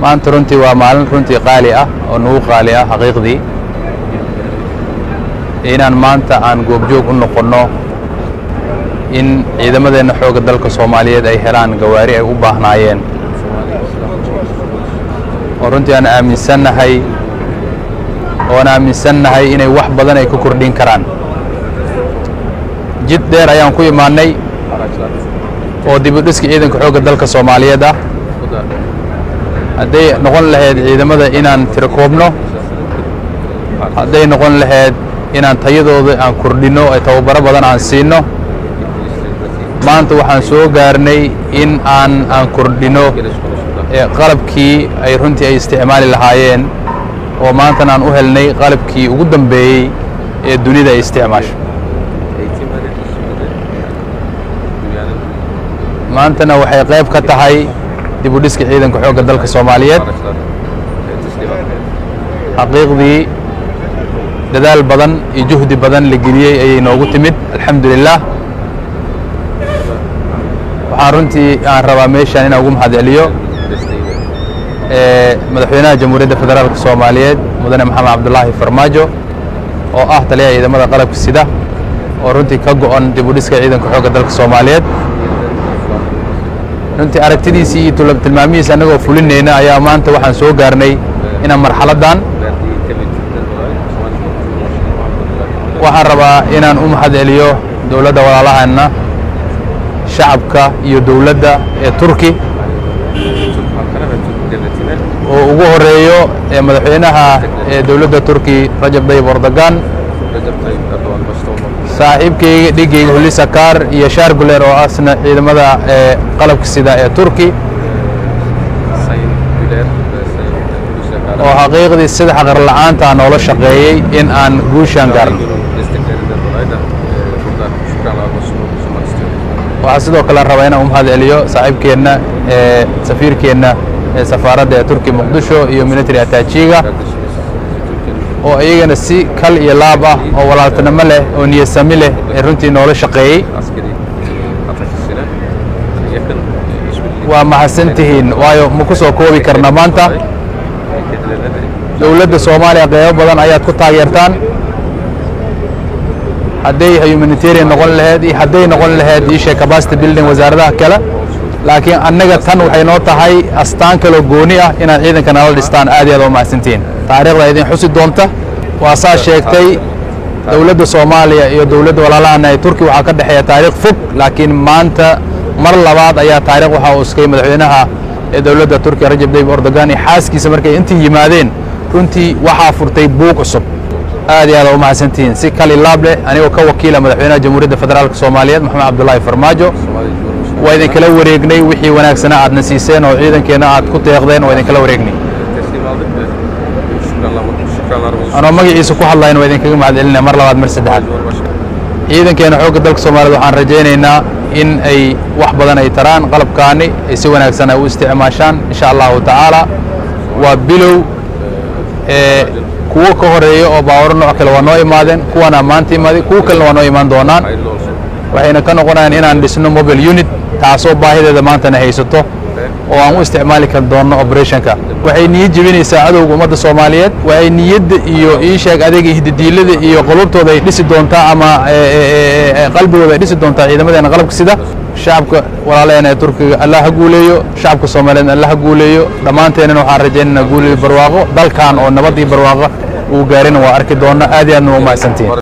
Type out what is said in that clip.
Maanta runtii waa maalin runtii qaali ah oo nagu qaali ah xaqiiqdii, inaan maanta aan goobjoog u noqonno in ciidamadeenna xoogga dalka Soomaaliyeed ay helaan gawaari ay u baahnaayeen, oo runtii aan aaminsannahay oon aaminsannahay inay wax badan ay ku kordhin karaan. Jid dheer ayaan ku imaannay oo dib u dhiska ciidanka xoogga dalka Soomaaliyeed ah. Hadday noqon lahayd ciidamada inaan tiro koobno, hadday noqon lahayd inaan tayadooda aan kordhinno, ee tababaro badan aan siinno, maanta waxaan soo gaarnay in aan kordhinno qalabkii ay runtii ay isticmaali lahaayeen, oo maantana aan u helnay qalabkii ugu dambeeyey ee dunida ay isticmaasho. Eğitim verildi şimdi de. Dünyanın Maantana waxay qayb ka tahay dib u dhiska ciidanka xoogga dalka Soomaaliyeed. Araçlar teslim almaya. Xaqiiqdii dadaal badan iyo juhdi badan la geliyey ayay noogu timid, alxamdulilah. Waxaan runtii aan rabaa meeshaan inaan ugu mahad celiyo Desteğiyle. Madaxweynaha Jamhuuriyadda Federaalka Soomaaliyeed, Mudane Maxamed Cabdulaahi Farmaajo, oo ah taliyaha ciidamada qalabka sida, oo runtii ka go'an dib u dhiska ciidanka xoogga dalka Soomaaliyeed. Runtii aragtidiisii iyo tilmaamihiisa annagoo fulinayna ayaa maanta waxaan soo gaarnay inaan marxaladdan Verdiği teveccühten dolayı Osmanlı Cumhurbaşkanı Waxaan rabaa inaan u mahad celiyo dowladda walaalaheenna, shacabka iyo dowladda ee Turki, Türk halkına ve Türk devletine oo ugu horeeyo ee madaxweynaha ee dowladda Turki, Rajab Tayyip Erdogan, Recep Tayyip Erdoğan başta olmak üzere saaxiibkayga dhiggayga Hulusi Akar iyo Yaşar Güler oo asna ciidamada ee qalabka sida ee Turki, Sayın Güler ve Sayın Hulusi Akar oo xaqiiqdii sida xaqar la'aanta noola shaqeeyey in aan guushaan gaarno. Desteklerinden dolayı da burada şükranlarımı sunmak istiyorum. Waxaa sidoo kale rabaa inaan u mahad celiyo saaxiibkeenna ee safiirkeenna ee safaaradda ee Turki Muqdisho iyo military attaché-ga, Kardeşimiz Türkiye'nin oo iyagana si kal iyo laab ah oo walaaltinimo leh oo niyadsami leh ee runtii noola shaqeeyey. Askeri ataşesine yakın işbirliği Waa mahadsantihiin, waayo ma ku soo koobi karna maanta. Kendilerine de Dowladda Soomaaliya qeybo badan ayaad ku taageertaan, hadday humanitarian noqon lahayd iyo hadday noqon lahayd isha capacity building wasaaradaha kale, laakiin annaga tan waxay noo tahay astaan kaloo gooni ah inaad ciidanka nala dhistaan. Aad iyo aad waa mahadsantihiin, taariikhda idin xusi doonta. Waa saa sheegtay, dowladda Soomaaliya iyo dowladda walaalahana ee Turki waxaa ka dhexeeya taariikh fog, laakiin maanta mar labaad ayaa taariikh waxaa uskay madaxweynaha ee dowladda Turkiya, Rajab Tayyip Erdogan, iyo xaaskiisa markay intii yimaadeen. Runtii waxaa furtay buug cusub. Aad iyo aad aa u mahadsantihiin. Si kali laab leh, anigoo ka wakiila madaxweynaha Jamhuuriyadda Federaalka Soomaaliyeed, Maxamed Cabdullaahi Farmaajo, Somali Cumhurbaşkanı waa idinkala wareegnay wixii wanaagsanaa aadna siiseen oo ciidankeenna aad ku deeqdeen. Waa idinkala wareegnay. Teslim aldık ve şükranlarımızı Anoo magaciisa ku hadlayna waa idinkaga mahad celinaya mar labaad, mar saddexaad. Cumhurbaşkanı Ciidankeena xoogga dalka Soomaaliyed waxaan rajaynaynaa in ay wax badan ay taraan qalabkaani, ay si wanaagsan ay u isticmaashaan, insha Allahu tacaala. Waa bilow ee kuwo ka horeeya oo baawaro nooc kale waa noo imaadeen, kuwana maanta imaaday, kuwo kalena waa noo imaan doonaan. Hayırlı olsun. Waxayna ka noqonayaan inaan dhisno mobile unit, taasoo baahideeda maantana haysato oo aan u isticmaali kar doonno operationka. Waxay niyad jebinaysaa cadowga ummadda Soomaaliyeed. Waxay niyadda iyo ii sheeg adeega hididiilada iyo qulubtooda ay dhisi doontaa ama qalbigooda ay dhisi doontaa ciidamadeena qalabka sida. Shacabka walaalaheena ee Turkiga Allah ha guuleeyo, shacabka Soomaaliyeedna Allah ha guuleeyo. Dhammaanteennana waxaan rajaynaynaa guul iyo barwaaqo. Dalkan oo nabad iyo barwaaqo uu gaarina waa arki doona. Aad iyo aadna waa umahadsantihiin.